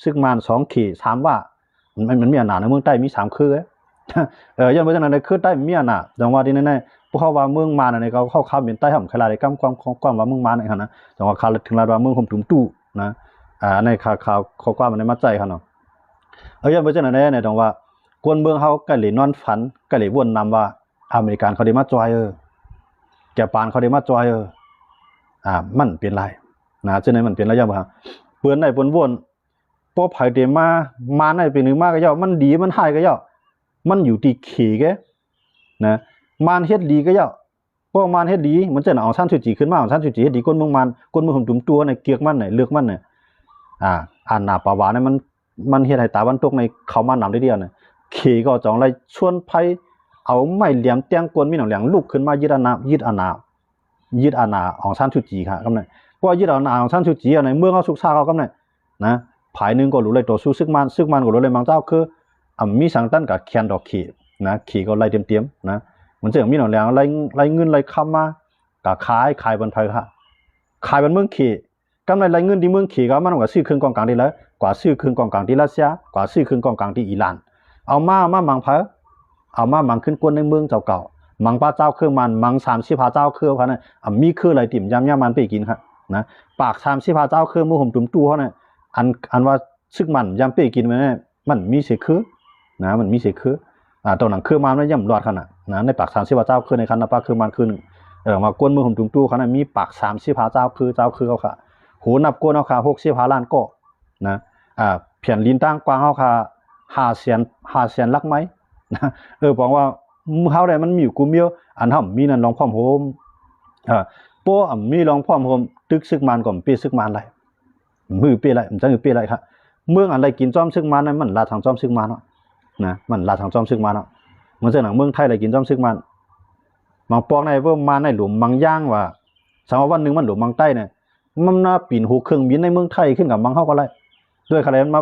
ຊຶກມ້ານ ສອງເຂດ ສາມຫວ້າ ມັນ ມັນມີອຳນາດໃນເມືອງໃຕ້ມີສາມເຄືອ ເອີ ຍ້ອນວ່າຈັ່ງນັ້ນ ເຄືອໃຕ້ມັນມີອຳນາດ ຈັ່ງວ່າທີ່ແນ່ໆ ພວກເຮົາວ່າເມືອງມ່ານອັນນີ້ ເຂົາ ເຂົາຄຳເປັນໃຕ້ ເຮົາບໍ່ເຄີຍລາຍໄດ້ກຳຄວາມ ຄວາມ ຄວາມວ່າເມືອງມ່ານຫັ້ນນະ ຈັ່ງວ່າເຂົາເຖິງລາຍວ່າເມືອງໂຮມຕຸມຕູ້ນະ ອາ ໃນຂ່າວ ຂ່າວ ຂໍ້ຄວາມໃນມາໃຈເຂົາເນາະ ເອີ ຍ້ອນວ່າຈັ່ງນັ້ນແນ່ ຕ້ອງວ່າ ຄົນເມືອງເຮົາກໍເລີຍນອນຝັນ ກໍເລີຍວົນນຳວ່າ ອາເມລິກັນເຂົາໄດ້ມາຊ່ອຍ ເອີ ຈະປານເຂົາໄດ້ມາຊ່ອຍ ເອີ ອາ ມັນເປັນໄລນະ ຈັ່ງໃດມັນເປັນໄລ ຍ້ອນວ່າເພິ່ນໄດ້ເພິ່ນວົນ ບໍ່ໃຜໄດ້ມາ ມານໃດເປັນມາກໍເຈົ້າ ມັນດີມັນຮ້າຍກໍເຈົ້າ ມັນຢູ່ທີ່ເຂກເດ້ນະ ມານເຮັດດີກໍເຈົ້າ ເພາະມານເຮັດດີ ມັນຈັ່ງອອງຊານຊູຈີຂຶ້ນມາ ອອງຊານຊູຈີເຮັດດີ ຄົນເມືອງມ່ານ ຄົນເມືອງໂຮມຕຸມຕູ້ນະ ກຽກມັນນະ ເລືອກມັນນະ ອາ ອານາປາວານະ ມັນ ມັນເຮັດໃຫ້ຕາວັນຕົກໃນເຂົ້າມານຳໄດ້ດຽວນະ ເຂກກໍຈອງໄລ່ຊວນໄພ ເອົາໄມ້ແຫຼມແຕ່ງກົນມີໜອງແຫຼງລຸກຂຶ້ນມາຍຶດອານາ ຍຶດອານາ ຍຶດອານາອອງຊານຊູຈີ ຄະ ກຳນັ້ນ ເພາະຍຶດອານາອອງຊານຊູຈີ ໃນເມືອງເຮົາຊຸກຊາກເຮົາ ກຳນັ້ນນະ ຝ່າຍໜຶ່ງກໍຫຼູໄລ່ຕໍ່ສູ້ຊຶກມ້ານ ຊຶກມ້ານກໍຫຼູໄລ່ມັງເຈົ້າ ຄື ອາ ມີສັງຕັນກະແຄນດອກເຂດນະ ເຂດກໍໄລ່ເຕັມໆນະ ມັນຈຶ່ງມີໜອງແຫຼງໄລ່ ໄລ່ເງິນໄລ່ຄຳມາ ກະຂາຍ ຂາຍບັນໃຜ ຄະ ຂາຍບັນເມືອງເຂດ ກຳໄລໄລ່ເງິນທີ່ເມືອງເຂດ ກໍມັນກໍຊື້ເຄື່ອງກອງກາງທີ່ລາວ ກວ່າຊື້ເຄື່ອງກອງກາງທີ່ຣັດເຊຍ ກວ່າຊື້ເຄື່ອງກອງກາງທີ່ອີຣານ ເອົາມາ ເອົາມາໝັງໃຜ ເອົາມາໝັງຂຶ້ນຄົນໃນເມືອງເຈົ້າເກົ່າ ໝັງປາເຈົ້າເຄືອມັນ ໝັງສາມສິບຫ້າເຈົ້າເຄືອເຂົານະ ອາ ມີເຄືອຫຼາຍຕິ່ມຍາມຍາມມັນໄປກິນ ຄະ ນະ ປາກສາມສິບຫ້າເຈົ້າເຄືອ ເມືອງໂຮມຕຸມຕູ້ເຮົານະ ອັນ ອັນວ່າຊຶກມັນຍາມເປກິນໄວ້ນະ ມັນມີເສຄືນະ ມັນມີເສຄື ອາ ຕອນນັ້ນເຄືອມັນຍັງລອດຂະໜາດນະ ໃນປາກສາມສິບເຈົ້າເຄືອ ໃນຄັນນະປາກເຄືອມັນຄືໜຶ່ງ ເອີ ວ່າກົນເມືອງໂຮມຕຸມຕູ້ຂະໜາດ ມີປາກສາມສິບເຈົ້າເຄືອ ເຈົ້າເຄືອເຮົາຄະ ໂຫ ນັບກົນເຮົາຄະ ຫົກສິບຫ້າລ້ານກໍນະ ອາ ແຜ່ນດິນກວ້າງຂວາງເຮົາຄະ ຫ້າແສນ ຫ້າແສນຫຼັກໄມນະ ເອີ ບອກວ່າເຮົາໄດ້ມັນມີຢູ່ກຸ່ມດຽວ ອັນເຮົາມີນັ້ນລອງພ້ອມໂຮມ ເອີ ບໍ່ມີລອງພ້ອມໂຮມ ຕຶກຊຶກມັນກໍເປຊຶກມັນໄດ້ ມັນເປໄດ້ ມັນຈັ່ງເປໄດ້ຄະ ເມືອງອັນໄດ້ກິນຈອມຊຶກມັນນັ້ນ ມັນລາດທາງຈອມຊຶກມັນເນາະ ນະ ມັນລາດທາງຈອມຊຶກມັນເນາະ ເໝືອນເຊັ່ນເມືອງໄທໄດ້ກິນຈອມຊຶກມັນ ບາງປອກໃນເພິ່ນມາໃນຫຼວມບາງຢ່າງວ່າ ສຳວ່າວັນໜຶ່ງມັນຫຼວມບາງໃຕ້ນີ້ ມັນມາປີນໂຮເຄື່ອງບິນໃນເມືອງໄທຂຶ້ນກັບບັງເຮົາກໍໄດ້ ດ້ວຍຂະແນນມາ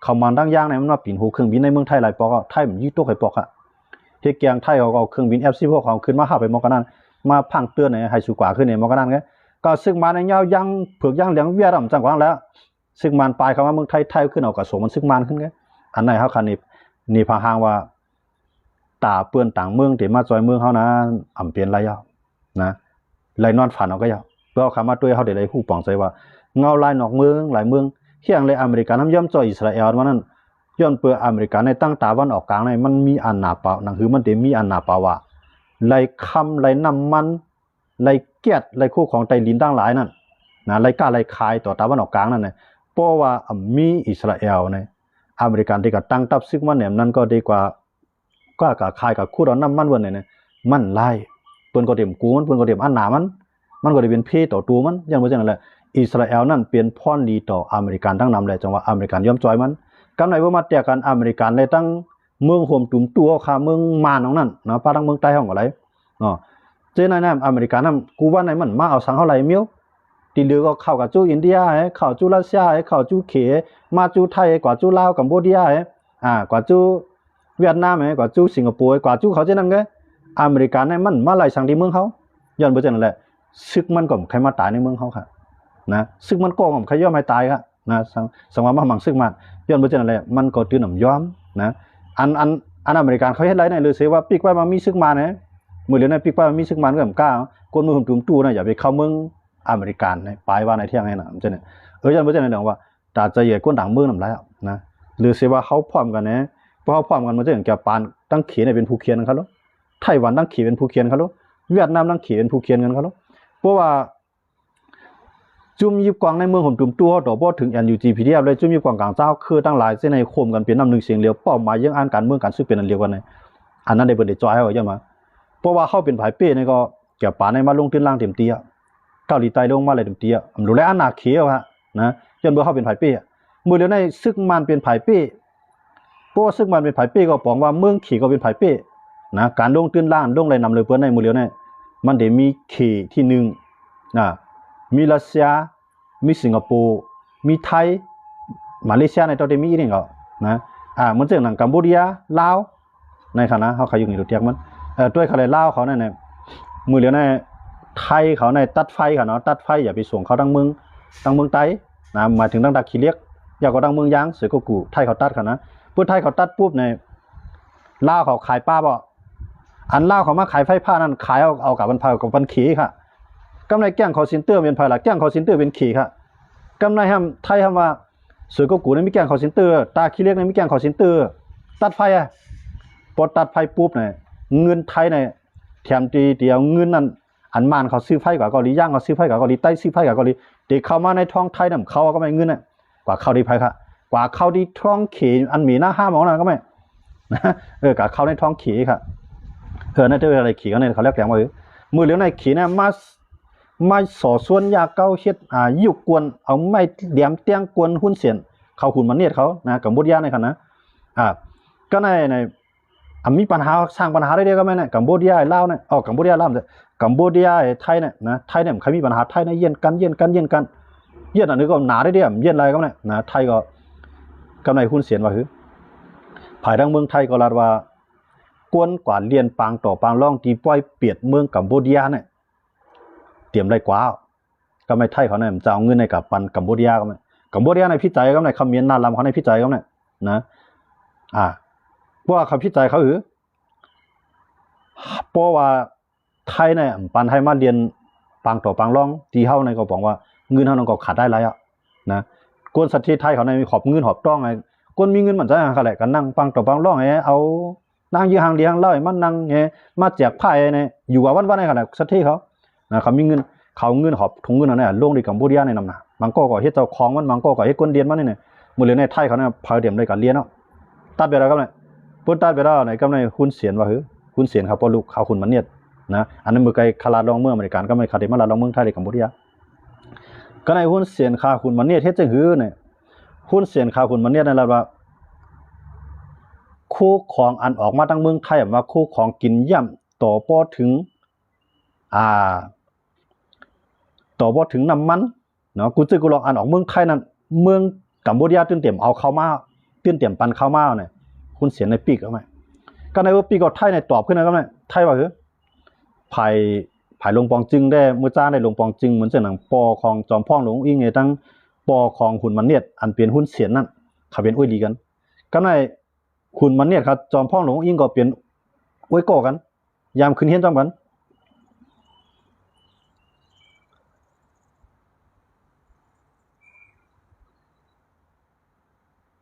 ເຂົ້າມາດັ່ງຢ່າງນີ້ ມັນມາປີນໂຮເຄື່ອງບິນໃນເມືອງໄທຫຼາຍປອກ ໄທມັນຍິງຕົກໃຫ້ປອກ ເຮັດແກງໄທເຂົາກໍເອົາເຄື່ອງບິນ ເອັຟສິບຫົກ ເຂົາຂຶ້ນມາຮັບໄປໝົດກະນັ້ນ ມາພັງເຕືອນໃຫ້ສູກວ່າຂຶ້ນໃຫ້ໝົດກະນັ້ນ ກໍຊຶກມັນໃນຍາວຍັງເຜືອກຍັງແຫຼງຫວຽດນຳຈັ່ງກວ່າແລ້ວ ຊຶກມັນປາຍເຂົ້າມາເມືອງໄທ ໄທຂຶ້ນເອົາກະສົງມັນຊຶກມັນຂຶ້ນ ອັນໃນເຮົາຄັນນີ້ ນີ້ພາຫາງວ່າ ຕາເປື້ອນຕ່າງເມືອງທີ່ມາຊ່ອຍເມືອງເຮົານັ້ນ ອຳເປັນໄລຍາວນະ ໄລນອນຝັນເອົາກໍຍາວ ເພື່ອເຮົາຄຳມາຕົວເຮົາໄດ້ໄດ້ຮູ້ປອງໃຈວ່າ ເງົາລາຍນອກເມືອງ ຫຼາຍເມືອງ ເຮັດຫຍັງແລອາເມລິກັນນຳຍອມຊ່ອຍອິດສະຣາແອວມານັ້ນ ຍ້ອນເປີອາເມລິກັນໃນຕັ້ງຕາວັນອອກກາງໃນ ມັນມີອານາປາວ ໜັງຄືມັນໄດ້ມີອານາປາວາ ໄລຄຳ ໄລນ້ຳມັນ ໄລແກັດ ໄລຄູ່ຂອງໃຕ້ດິນທັງຫຼາຍນັ້ນນະ ໄລຄ້າໄລຂາຍຕໍ່ຕາວັນອອກກາງນັ້ນນະ ເພາະວ່າອາ ມີອິດສະຣາແອວໃນ ອາເມລິກັນໄດ້ກະຕັ້ງທັບຊຶກມາແນມນັ້ນກໍດີກວ່າ ກະ ກະຂາຍ ກະຂຸດເອົານ້ຳມັນເພິ່ນນີ້ນະ ມັນຫຼາຍ ເພິ່ນກໍເຕັມກູມັນ ເພິ່ນກໍເຕັມອັນໜາມັນ ມັນກໍໄດ້ເປັນເພຕໍ່ໂຕມັນ ຢ່າງວ່າຈັ່ງນັ້ນແຫຼະ ອິດສະຣາແອວນັ້ນເປັນພອນດີຕໍ່ອາເມລິກັນທັງນຳແຫຼະ ຈັ່ງວ່າອາເມລິກັນຍອມຊ່ອຍມັນ ກຳໃນເມື່ອມາແຕກກັນ ອາເມລິກັນໄດ້ຕັ້ງເມືອງໂຮມຕຸມຕູ້ເຮົາຄາ ເມືອງມ່ານຂອງນັ້ນເນາະ ປາທັງເມືອງໃຕ້ຂອງກໍໄດ້ເນາະ ເຈົ້ານາຍນ້ຳອາເມລິກັນນຳ ກູວ່າໃນມັນມາເອົາສັງເຮົາຫຼາຍມິວ ທີ່ເຫຼືອກໍເຂົ້າກະຈູອິນເດຍ ເຂົ້າຈູຣັດເຊຍ ເຂົ້າຈູເຂ ມາຈູໄທ ກວ່າຈູລາວ ກຳປູເຈຍ ອາ ກວ່າຈູຫວຽດນາມ ກວ່າຈູສິງກະໂປ ກວ່າຈູເຂົາເຈົ້ານັ້ນເລີຍ ອາເມລິກັນໃນມັນມາໄລ່ສັງທີ່ເມືອງເຮົາ ຍ້ອນເພາະຈັ່ງນັ້ນແຫຼະ ຊຶກມັນກໍບໍ່ໃຄ່ມາຕາຍໃນເມືອງເຮົາຄະນະ ຊຶກມັນກໍບໍ່ໃຄ່ຍອມໃຫ້ຕາຍຄະນະ ສັງ ສັງວ່າມາໝັງຊຶກມັນ ຍ້ອນເພາະຈັ່ງນັ້ນແຫຼະ ມັນກໍຕື່ນນຳຍອມນະ ອັນ ອັນ ອັນອາເມລິກັນເຂົາເຮັດໄລໃນ ຫຼືເສວ່າປິກໄວ້ວ່າມີຊຶກມັນນະ ມື້ເລີຍໃນປິກໄວ້ວ່າມີຊຶກມັນກໍບໍ່ກ້າ ຄົນເມືອງໂຮມຕຸມຕູ້ນະ ຢ່າໄປເຂົ້າເມືອງ ອາເມລິກັນໃນປາຍວ່າໃນທ່ຽງໃນນະ ຈັ່ງນີ້ ເອີ ຢ້ານບໍ່ຈັ່ງໃດດອກວ່າ ຕາຈະເຫຍການຕ່າງເມືອງນຳຫຼາຍນະ ຫຼືເສວ່າເຮົາພ້ອມກັນແດ່ ເພາະເຮົາພ້ອມກັນ ມັນຈະເຫຍການປານ ທັງເຂນເປັນຜູ້ຂຽນກັນໂລດ ໄຕ້ຫວັນທັງເຂນເປັນຜູ້ຂຽນກັນໂລດ ຫວຽດນາມທັງເຂນເປັນຜູ້ຂຽນກັນໂລດ ເພາະວ່າຈຸ້ມຍິບກອງໃນເມືອງໂຮມຕຸມຕູ້ເຮົາ ຕໍ່ບໍ່ເຖິງ NUG PDF ແລະ ຈຸ້ມຍິບກອງກາງເຈົ້າຄືທັງຫຼາຍ ເຊັ່ນໃຫ້ໂຄມກັນເປັນນ້ຳໜຶ່ງສຽງດຽວ ເປົ້າໝາຍເຢື້ອງອັນການເມືອງການຊຶກເປັນອັນດຽວກັນ ອັນນັ້ນໄດ້ເພິ່ນໄດ້ຈອຍເຮົາ ຍ້ອນວ່າ ເພາະວ່າເຮົາເປັນຝ່າຍເປ້ນີ້ກໍ ແກປານໃນມາລົງຕື່ນລ່າງເຕັມທີ່ ເກົາຫຼີໃຕ້ລົງມາເລີຍເຕັມທີ່ ອຳດູແລອານາເຂດເຮົາຫັ້ນນະ ຍ້ອນເມື່ອເຮົາເປັນຝ່າຍເປ້ ມື້ດຽວໃນຊຶກມັນເປັນຝ່າຍເປ້ ເພາະວ່າຊຶກມັນເປັນຝ່າຍເປ້ ກໍປອງວ່າເມືອງເຂດກໍເປັນຝ່າຍເປ້ນະ ການລົງຕື່ນລ່າງ ລົງໄລ່ນຳເລີເປີນໃນມື້ດຽວໃນ ມັນໄດ້ມີເຂດທີໜຶ່ງນະ ມີຣັດເຊຍ ມີສິງກະໂປ ມີໄທ ມາເລເຊຍໃນຕອນທີ່ມີອີກນີ້ກໍນະ ອາ ເໝືອນເຊັ່ນໜັງກຳປູເຈຍ ລາວ ໃນຂະນະເຮົາຂະຍຸກນີ້ຕົວແຈກມັນ ເອີ ດ້ວຍຂະແລລາວເຂົານັ້ນນະ ມື້ດຽວໃນໄທເຂົາໃນຕັດໄຟຂະເນາະ ຕັດໄຟຢ່າໄປສົ່ງເຂົ້າທາງເມືອງ ທາງເມືອງໃຕ້ນະ ໝາຍເຖິງທາງທ່າຂີ້ເຫຼັກ ຢາກກໍຕັ້ງເມືອງຢາງ ສວຍກໍກູ ໄທເຂົາຕັດຫັ້ນນະ. ເມື່ອໄທເຂົາຕັດປຸບນີ້ ລາວເຂົາຂາຍປາບໍ່? ອັນລາວເຂົາມາຂາຍໄຟຟ້ານັ້ນ ຂາຍເອົາ ເອົາກັບບັນເຜົາ ກັບບັນເຂກ. ກຳໄລແກ້ງຄໍເຊັນເຕີເປັນໃຜລະ? ແກ້ງຄໍເຊັນເຕີເປັນເຂກ. ກຳໄລຫ້າມ ໄທຫ້າມວ່າ ສວຍກໍກູນີ້ມີແກ້ງຄໍເຊັນເຕີ, ທ່າຂີ້ເຫຼັກນີ້ມີແກ້ງຄໍເຊັນເຕີ ຕັດໄຟ. ພໍຕັດໄຟປຸບນີ້ ເງິນໄທນີ້ ແຖມທີ່ ທີ່ເອົາເງິນນັ້ນ ອັນມ່ານເຂົາຊື້ໄຟກວ່າເກົາຫຼີ, ຢາງເຂົາຊື້ໄຟກວ່າເກົາຫຼີ, ໄຕ້ຊື້ໄຟກວ່າເກົາຫຼີ, ທີ່ເຂົ້າມາໃນທ້ອງໄທນຳເຂົາກໍແມ່ນເງິນນະ ກວ່າເຂົ້າທີ່ໃຜຄະ? ກວ່າເຂົ້າທີ່ທ້ອງເຂ ອັນມີໜ້າຫ້າມຂອງນັ້ນກໍແມ່ນ ເອີ ກວ່າເຂົ້າໃນທ້ອງເຂຄະ. ເອີ ນັ້ນເປັນເວລາເຂ ເຂົາແລກແຕ່ງວ່າ ເອີ ມື້ຫຼຽວໃນເຂນະ ມາ ມາສໍຊວນຢາກເກົາເຮັດ ອ່າ ຍຸກກວນ ເອົາໄມ້ແຫຼມແຕ່ງກວນຮຸນເຊັນ ເຂົາຮຸນມາເນດເຂົານະ ກຳໂບດຽໃນຂະນະ ອ່າ ກໍໃນ ໃນ ອ່າ ມີປັນຫາ ສ້າງປັນຫາໄດ້ເດ້ກໍແມ່ນນະ ກຳໂບດຽ ລາວນະ ເອົາ ກຳໂບດຽ ລາວນະ ກຳໂບດຽ ໄທນະ ນະ ໄທນະ ມັນເຄີຍມີປັນຫາ ໄທນະ ຢ້ຽນກັນ ຢ້ຽນກັນ ຢ້ຽນກັນ ຢ້ຽນອັນນີ້ກໍໜາໄດ້ເດ້ ຢ້ຽນໄລກໍແມ່ນນະ ໄທກໍ ກໍໃນຮຸນເຊັນວ່າ ຄື ພາຍທາງເມືອງໄທກໍລາດວ່າ ກວນກວ່າລຽນປາງຕໍ່ປາງລອງ ທີ່ປ່ອຍປຽດເມືອງກຳໂບດຽນະ ຕຽມໄດ້ກວ່າ ກໍແມ່ນໄທເຂົານັ້ນຈະເອົາເງິນໃຫ້ກັບປັນກຳໂບດຽ ກໍແມ່ນ ກຳໂບດຽໃນພິດໃຈ ກໍແມ່ນຂະເໝນໜ້າລຳເຂົາໃນພິດໃຈ ກໍແມ່ນນະ ອ່າ ເພາະວ່າເຂົາພິດໃຈເຂົາ ເພາະວ່າໄທນີ້ ປັນໃຫ້ມາລຽນປາງຕໍ່ປາງລອງ ທີ່ເຮົານີ້ກໍບອກວ່າເງິນເຮົານັ້ນກໍຂາດໄດ້ຫຼາຍອະນະ ຄົນສັດທິໄທເຂົານີ້ຫອບເງິນຫອບຕອງ ໃຫ້ຄົນມີເງິນໝັ້ນໃຈຫັ້ນແຫຼະ ກໍນັ່ງປາງຕໍ່ປາງລອງ ໃຫ້ເອົາ ນັ່ງຢູ່ຫ້າງເດຍຫ້າງເຫຼົ້າ ໃຫ້ມານັ່ງ ໃຫ້ມາແຈກໄພ້ໃຫ້ ຢູ່ວ່າວັນໆ ໃຫ້ຂະໜາດສັດທິເຂົານະ ເຂົາມີເງິນ ເຂົາເອົາເງິນຫອບຖົງເງິນຫັ້ນນະ ລົງທີ່ກຳໂບດຽໃນນຳນະ ບາງກໍກໍເຮັດເຈົ້າຂອງມັນ ບາງກໍກໍເຮັດຄົນລຽນມັນນີ້ນະ ມື້ເລີຍໃນໄທເຂົານະ ໃຜຕຽມໄດ້ກໍລຽນເນາະ ຕັດໄປແລ້ວກໍໄດ້ ເພິ່ນຕັດໄປແລ້ວໃນກໍໃນຮຸນເຊັນວ່າ ຄື ຮຸນເຊັນເຂົາບໍ່ລຸກ ເຂົາຮຸນມາເນດນະ ອັນນັ້ນມື້ໄກຂະລາດລອງເມືອງອາເມລິກັນ ກໍແມ່ນເຂົາໄດ້ມາລາດລອງເມືອງໄທ ແລະ ກຳໂບດຽ ກໍໃນຮຸນເຊັນເຂົາຮຸນມາເນດເຮັດຈັ່ງ ຄື ໃນຮຸນເຊັນເຂົາຮຸນມາເນດນັ້ນລະວ່າ ຄູຂອງອັນອອກມາທາງເມືອງໄທ ວ່າຄູຂອງກິນຢ້ຳ ຕໍ່ບໍ່ເຖິງ ອ່າ ຕໍ່ບໍ່ເຖິງນ້ຳມັນເນາະ ກູຈື່ກູລອງ ອັນອອກເມືອງໄທນັ້ນ ເມືອງກຳໂບດຽຕື່ນຕຽມເອົາເຂົ້າມາ ຕື່ນຕຽມປັນເຂົ້າມານະ ຮຸນເຊັນໄດ້ປີກອອກມາ ກໍໃນເອີ ປີກອອກ ໄທໃນຕອບຂຶ້ນນະ ກໍໃນໄທວ່າ ຄື ຝ່າຍ ຝ່າຍຫຼົງປອງຈຶງໄດ້ ເມື່ອຈ້າງໄດ້ຫຼົງປອງຈຶງ ເໝືອນເຊັ່ນໜັງປໍຂອງຈອມພອງຫຼວງອຸງອິງ ໃນທັງປໍຂອງຮຸນມາເນດ ອັນເປັນຮຸນເຊັນນັ້ນ ເຂົາເປັນເອື້ອຍຫຼີກັນ ກໍໃນ ຄຸນມາເນດ ກັບຈອມພອງຫຼວງອຸງອິງ ກໍເປັນເອື້ອຍກໍກັນ ຍາມຂຶ້ນຮຽນພ້ອມກັນ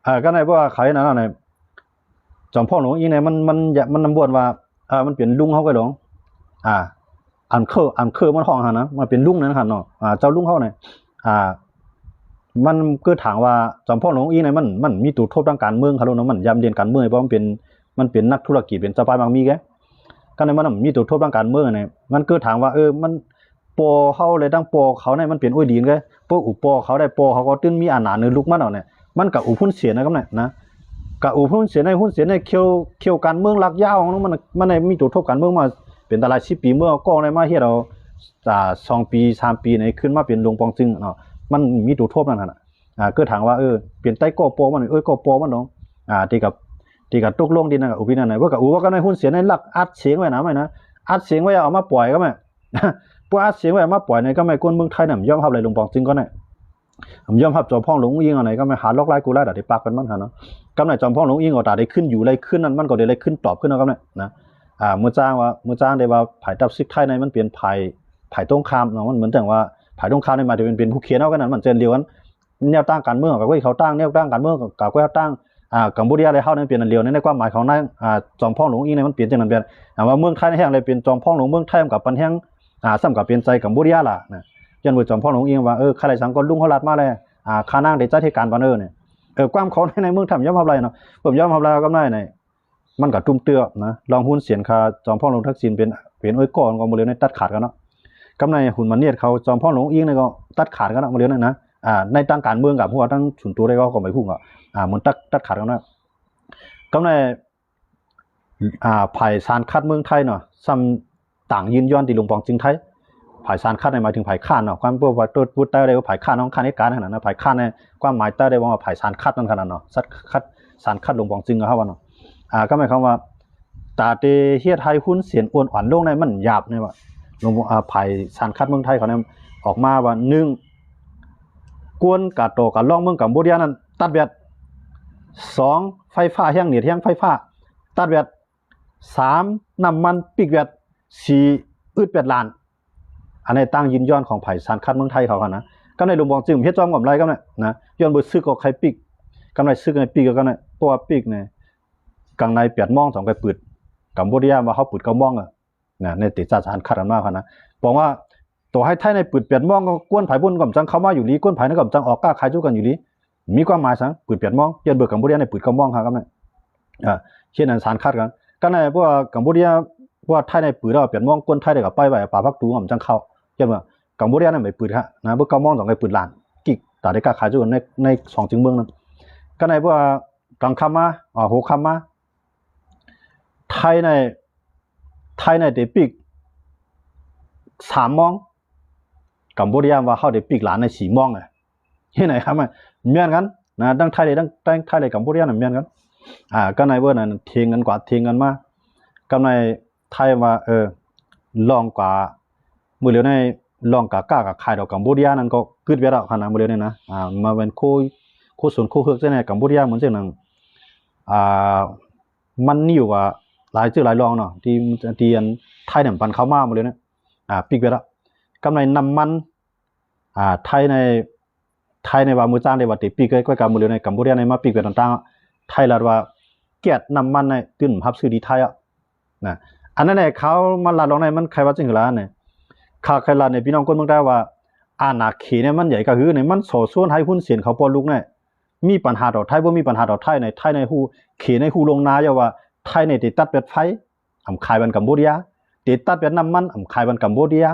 ເອີ ກໍໃນ ເພາະວ່າເຂົາເຮັດອັນນັ້ນ ໃນ ຈອມພອງຫຼວງອຸງອິງ ໃນ ມັນ ມັນ ມັນນຳບ່ອນວ່າ ເອີ ມັນເປັນລຸງເຮົາກໍຫຼວງ ອ່າ ອັນເຄີ ອັນເຄີມັນຮ້ອງຫັ້ນນະ ມັນເປັນລຸງນັ້ນຫັ້ນເນາະ ອ່າ ເຈົ້າລຸງເຮົານີ້ ອ່າ ມັນຄືຖາມວ່າ ຈອມພອງຫຼວງອຸງອິງນີ້ ມັນ ມັນມີຕົວທົບທາງການເມືອງເຂົາໂລດເນາະ ມັນຢາມເດັ່ນການເມືອງ ເພາະມັນເປັນ ມັນເປັນນັກທຸລະກິດ ເປັນເຈົ້າປ້າຍໝາກມີແກ ກໍໃນມັນມີຕົວທົບທາງການເມືອງນີ້ ມັນຄືຖາມວ່າ ເອີ ມັນ ພໍ່ເຮົາ ແລະ ທັງພໍ່ເຂົານີ້ ມັນເປັນເອື້ອຍຫຼີນເດ້ ເພາະອຸພໍ່ເຂົາໄດ້ ພໍ່ເຂົາກໍຕື່ນມີອຳນາດເໜືອລູກມັນເອົານີ້ ມັນກະອຸບຮຸນເຊັນນະ ກັບນີ້ນະ ກະອຸບຮຸນເຊັນໃຫ້ ຮຸນເຊັນໃຫ້ຂຽວ ຂຽວການເມືອງລາກຢາວ ມັນ ມັນໄດ້ມີຕົວທົບການເມືອງມາເປັນຕາຫຼາຍສິບປີ ເມື່ອກ່ອນໄດ້ມາເຮັດເອົາ ອ່າ ສອງປີ ສາມປີນີ້ ຂຶ້ນມາເປັນຫຼວງປອງຈຶງເນາະ ມັນມີຕົວທົບນັ້ນຫັ້ນນະ ອ່າ ເກີດຖາມວ່າ ເອີ ເປັນໄຕ້ກໍພໍ່ມັນ ເອີ ກໍພໍ່ມັນດອງ ອ່າ ທີ່ກັບ ທີ່ກັບຕົກລົງທີ່ນັ້ນ ອຸບທີ່ນັ້ນ ເພິ່ນກໍອຸວ່າກັນໃນຮຸນເຊັນໃນລັກອັດສຽງໄວ້ນະ ໄວ້ນະ ອັດສຽງໄວ້ ເອົາມາປ່ອຍກໍແມ່ນ ບໍ່ອັດສຽງໄວ້ ເອົາມາປ່ອຍໃນ ກໍແມ່ນຄົນເມືອງໄທນະ ຍອມຮັບໄດ້ຫຼວງປອງຈຶງກໍໄດ້ ຍອມຮັບຈອມພອງຫຼວງອຸງອິງເອົາໃນ ກໍແມ່ນຫາລັອກລາຍກູລາຍດາໄດ້ປາກກັນມັນຫັ້ນເນາະ ກໍແມ່ນຈອມພອງຫຼວງອຸງອິງກໍຕາໄດ້ຂຶ້ນຢູ່ໄດ້ຂຶ້ນນັ້ນ ມັນກໍໄດ້ ໄດ້ຂຶ້ນຕອບຂຶ້ນເອົາກັນນະ ອ່າ ເມື່ອຈ້າງວ່າ ເມື່ອຈ້າງໄດ້ວ່າ ຝ່າຍຕັບສຶກໄທໃນ ມັນເປັນຝ່າຍ ຝ່າຍຕົງຂ້າມເນາະ ມັນເໝືອນຈັ່ງວ່າ ຝ່າຍຕົງຂ້າມໃນ ມັນຈະເປັນ ເປັນຜູ້ຂຽນເອົາກັນນັ້ນ ມັນຈະລຽວກັນ ແນວທາງການເມືອງ ເຂົາກໍເຂົາຕັ້ງ ແນວທາງການເມືອງ ເຂົາກໍເຂົາຕັ້ງ ອ່າ ກຳປູເຈຍ ແລະ ເຮົານັ້ນເປັນອັນດຽວ ໃນ ໃນຄວາມໝາຍຂອງນາງ ອ່າ ຈອມພອງຫຼວງອຸງອິງໃນ ມັນເປັນຈັ່ງນັ້ນແບບ ອ່າ ວ່າເມືອງໄທໃນແຫ່ງໃດເປັນຈອມພອງຫຼວງເມືອງໄທ ມັນກໍປັນແຫ່ງ ອ່າ ສ່ຳກັບເປັນໃຈກຳປູເຈຍລະນະ ຍ້ອນວ່າຈອມພອງຫຼວງອຸງອິງວ່າ ເອີ ຂ້າໄດ້ສັ່ງກ່ອນ ລຸງເຮົາລັດມາແລ້ວ ອ່າ ຂ້ານາງໄດ້ຈັດເຮັດການປານເອີນີ້ ເອີ ຄວາມເຂົາໃນ ໃນເມືອງໄທ ຍອມຮັບໄດ້ເນາະ ເພິ່ນຍອມຮັບແລ້ວ ກໍໄດ້ໃນ ມັນກໍຕຸ້ມເຕີບນະ ລອງຮຸນເຊັນຄ່າ ຈອມພອງຫຼວງທັກສິນເປັນ ເປັນເອື້ອຍກໍ ກໍບໍ່ເລີຍໃນຕັດຂາດກັນເນາະ ກັບໃນຮຸນມາເນດເຂົາ ຈອມພອງຫຼວງອຸງອິງນີ້ກໍຕັດຂາດກັນເນາະ ບໍ່ເລີຍນັ້ນນະ ອ່າ ໃນທາງການເມືອງກັບ ເພາະວ່າທາງສ່ວນຕົວໄດ້ກໍ ກໍບໍ່ຮູ້ ອ່າ ມັນຕັດ ຕັດຂາດກັນເນາະ ກັບໃນ ອ່າ ຝ່າຍສານຄັດເມືອງໄທເນາະ ສ່ຳຕ່າງຢືນຢັນທີ່ຫຼວງປອງຈຶງໄທ ຝ່າຍສານຄັດໃນໝາຍເຖິງຝ່າຍຄ້ານເນາະ ຄວາມ ເພາະວ່າຕົວ ຕົວໃຕ້ໄດ້ວ່າຝ່າຍຄ້ານເນາະ ຄ້ານເຮັດການຫັ້ນນະ ຝ່າຍຄ້ານໃນຄວາມໝາຍໃຕ້ໄດ້ວ່າຝ່າຍສານຄັດນັ້ນຂະໜາດເນາະ ສານຄັດ ສານຄັດຫຼວງປອງຈຶງເຮົາວ່າເນາະ ອ່າ ກໍໝາຍຄວາມວ່າ ຕາເຕເຮັດໃຫ້ຮຸນເຊັນອ່ອນໆລົງໃນ ມັນຫຍາບໃນວ່າ ຫຼວງ ອ່າ ຝ່າຍສານຄັດເມືອງໄທເຂົານັ້ນອອກມາວ່າ ໜຶ່ງ ກວນກາໂຕກາລອງເມືອງກຳປູເຈຍນັ້ນ ຕັດແວັດ ສອງ ໄຟຟ້າແຮງ ເນັດແຮງ ໄຟຟ້າ ຕັດແວັດ ສາມ ນ້ຳມັນ ປິກແວັດ ສີ່ ອຶດແວັດລ້ານ. ອັນນີ້ຕາງຍິນຍອມຂອງໃຜ ສານຂັດເມືອງໄທເຂົາຫັ້ນນະ. ກຳໃນຫຼວງບອງຈຶງເຮັດຊ່ອມກຳໄລກຳໃນນະ ຍ້ອນເບີສຶກກໍໃຫ້ປິກ ກຳໃນສຶກໃຫ້ປິກ ກຳໃນ ເພາະວ່າປິກນີ້ ກາງໃນແປດໂມງຕ້ອງໄປປືດ. ກຳປູເຈຍວ່າເຮົາປືດເກົ້າໂມງ ນະ ໃນເຕຊະສານຂັດກັນມາຫັ້ນນະ. ບອກວ່າ ຕໍ່ໃຫ້ໄທໃນປືດແປດໂມງ ກໍກວນໃຜພຸ້ນກໍບໍ່ຈັ່ງເຂົ້າມາຢູ່ລີ ກວນໃຜນັ້ນກໍບໍ່ຈັ່ງອອກຄ້າຂາຍສູ່ກັນຢູ່ລີ ມີຄວາມໝາຍສັງ ປືດແປດໂມງ ຍ້ອນເບີກຳປູເຈຍໃນປືດເກົ້າໂມງ ຫາກຳໃນ ອ່າ ເຮັດອັນສານຂັດກັນ ກຳໃນ ເພາະວ່າກຳປູເຈຍ ເພາະວ່າໄທໃນປືດແລ້ວແປດໂມງ ກວນໄທໄດ້ກໍໄປໄວ້ປາກພັກຕູ ກໍບໍ່ຈັ່ງເຂົ້າ ຍ້ອນວ່າກຳປູເຈຍນັ້ນໄປປືດ ນະ ເບີກເກົ້າໂມງຕ້ອງໄປປືດລ້ານ ກິກ ຕາໄດ້ຄ້າຂາຍສູ່ກັນໃນ ໃນສອງຈຶງເມືອງນັ້ນ. ກຳໃນ ເພາະວ່າກາງຄ່ຳມາ ອ່າ ຫົວຄ່ຳມາ ໄທໃນ ໄທໃນໄດ້ປິກສາມໂມງ ກຳປູເຈຍວ່າເຮົາໄດ້ປິກລ້ານໃນສີ່ໂມງ ເຮັດໃດ໋ ແມ່ນກັນນະ ທັງໄທ ທັງ ທັງໄທ ແລະ ກຳປູເຈຍນັ້ນແມ່ນກັນ. ອ່າ ກຳໃນເບີນັ້ນຖຽງກັນກວ່າຖຽງກັນມາ ກຳໃນໄທວ່າ ເອີ ລອງກວ່າ ມື້ລຽວໃນລອງກາຄ້າກາຂາຍດອກ ກຳປູເຈຍນັ້ນກໍກຶດໄວ້ແລ້ວຫັ້ນນະ ມື້ລຽວນີ້ນະ. ອ່າ ມາແມ່ນໂຄ ໂຄສົນໂຄເຮືອກໃສ່ໃນກຳປູເຈຍ ເໝືອນຈັ່ງນັ້ນ ອ່າ ມັນໜີວ່າຫຼາຍຊື່ຫຼາຍລອງເນາະ ທີ່ ທີ່ອັນໄທນຳປັນເຂົ້າມາໝົດເລີຍນະ ອ່າ ປິກໄວ້ລະ. ກຳໃນນ້ຳມັນ ອ່າ ໄທໃນ ໄທໃນວ່າມື້ຈ້າງໄດ້ວ່າຕິປິກເລີຍ ກໍກຳມື້ເລີຍໃນກຳປູເຈຍໃນມາປິກໄວ້ຕ່າງໆ ໄທລັດວ່າແກັດນ້ຳມັນໃນຕື່ມຮັບຊື້ດີໄທອະນະ. ອັນນັ້ນແຫຼະ ເຂົາມາລັດລອງໃນມັນໄຂວ່າຈັ່ງຄືລະນີ້ ຂ້າໄຂລັດໃນພີ່ນ້ອງຄົນເມືອງໄທວ່າ ອານາເຂໃນມັນໃຫຍ່ກະຫືໃນ ມັນສໍຊວນໃຫ້ຮຸນເຊນເຂົາປໍລຸກໃນ ມີປັນຫາຕໍ່ໄທ ບໍ່ມີປັນຫາຕໍ່ໄທໃນ ໄທໃນຮູ້ ເຂໃນຮູ້ລ່ວງໜ້າຢູ່ວ່າ ໄທໃນໄດ້ຕັດແບັດໄຟ ອຳຂາຍບັນກຳປູເຈຍ ເຕຕັດແບບນ້ຳມັນ ອຳຂາຍບັນກຳປູເຈຍ.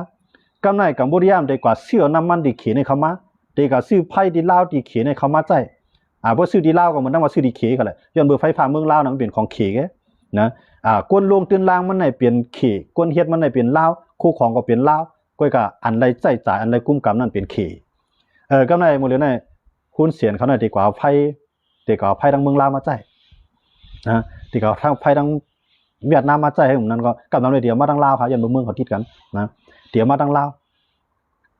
ກຳໃນກຳປູເຈຍ ເຕກວ່າຊື້ເອົານ້ຳມັນທີ່ເຂໃນເຂົ້າມາ ເຕກວ່າຊື້ໄຟທີ່ລາວທີ່ເຂໃນເຂົ້າມາໃຊ້ ອາ ບໍ່ຊື້ທີ່ລາວກໍເໝືອນດັ່ງວ່າຊື້ທີ່ເຂກໍແຫຼະ ຍ້ອນເບີໄຟຟ້າເມືອງລາວນະ ມັນເປັນຂອງເຂນະ ອາ ຄົນລົງທຶນລາງມັນໃນເປັນເຂ ຄົນເຮັດມັນໃນເປັນລາວ ຄູ່ຄອງກໍເປັນລາວ ກໍກະອັນໄດ້ໃຊ້ຈ່າຍ ອັນໄດ້ກຸມກຳນັ້ນເປັນເຂ. ເອີ ກຳໃນໝົດເລີຍໃນຮຸນເຊນເຂົານັ້ນເຕກວ່າເອົາໄຟ ເຕກວ່າເອົາໄຟທາງເມືອງລາວມາໃຊ້ນະ ເຕກວ່າເອົາໄຟທາງຫວຽດນາມມາໃຊ້ ໃຫ້ໝູ່ນັ້ນກໍກຳນຳໄດ້ ເຕກເອົາມາທາງລາວ ເຂົາຢ້ານບໍ່ເມືອງເຂົາຕິດກັນນະ ເຕກເອົາມາທາງລາວ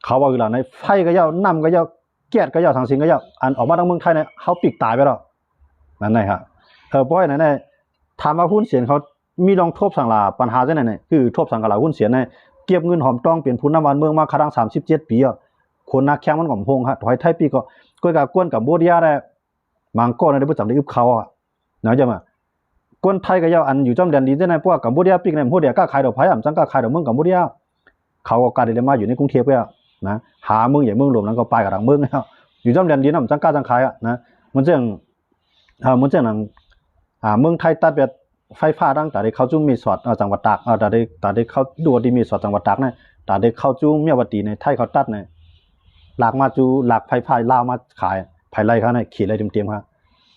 ເຂົາວ່າຄືລະໃນ ໄຟກໍເຈົ້າ ນ້ຳກໍເຈົ້າ ແກັດກໍເຈົ້າ ສັງສິນກໍເຈົ້າ ອັນອອກມາທາງເມືອງໄທໃນ ເຮົາປິກຕາຍໄປແລ້ວ ນັ້ນນະ. ເອີ ເພາະນັ້ນນະ ຖາມວ່າຮຸນເຊນເຂົາມີລອງທົບສັງລາ ປັນຫາຈັ່ງໃດນີ້ ຄືທົບສັງກະລາຮຸນເຊນໃນ ເກັບເງິນຫອມຕອງເປັນຜູ້ນຳບ້ານເມືອງມາຂະດັງສາມສິບເຈັດປີອະ ຄົນໜ້າແຂ້ງມັນກໍບໍ່ຫົງຫະ ຖອຍໄທປີກໍ ກໍກະກວນກຳປູເຈຍແຫຼະ ບາງກໍໄດ້ບໍ່ຈຳໄດ້ອຶບເຂົາອະນະ ຈະມາ ຄົນໄທກໍເຈົ້າ ອັນຢູ່ຈ້ອມແດນດິນຈັ່ງໃດ ພວກກຳປູເຈຍປີກໃນ ບໍ່ໄດ້ຄ້າຂາຍດອກ ໃຜອຳຈັ່ງຄ້າຂາຍດອກ ເມືອງກຳປູເຈຍ ເຂົາກໍກະໄດ້ມາຢູ່ໃນກຸງເທບແລ້ວນະ ຫາເມືອງໃຫຍ່ເມືອງຫຼວງນັ້ນກໍໄປກະທາງເມືອງແລ້ວ ຢູ່ຈ້ອມແດນດິນນຳຈັ່ງກ້າຈັ່ງຂາຍອະນະ ມັນຈັ່ງ ເອີ ມັນຈັ່ງນັ້ນ ອ່າ ເມືອງໄທຕັດແບບໄຟຟ້າຕັ້ງແຕ່ໄດ້ເຂົ້າສູ່ແມ່ສອດ ເອີ ຈັງຫວັດຕາກ ເອີ ຕາໄດ້ ຕາໄດ້ເຂົ້າດູທີ່ແມ່ສອດ ຈັງຫວັດຕາກນະ ຕາໄດ້ເຂົ້າສູ່ແມ່ວາຕີໃນ ໄທເຂົາຕັດໃນ ລາກມາສູ່ ລາກໄຟຟ້າລາວມາຂາຍ ໃຜໄລ່ເຂົາໃນ ເຂດໄລ່ເຕັມໆ ຫັ້ນ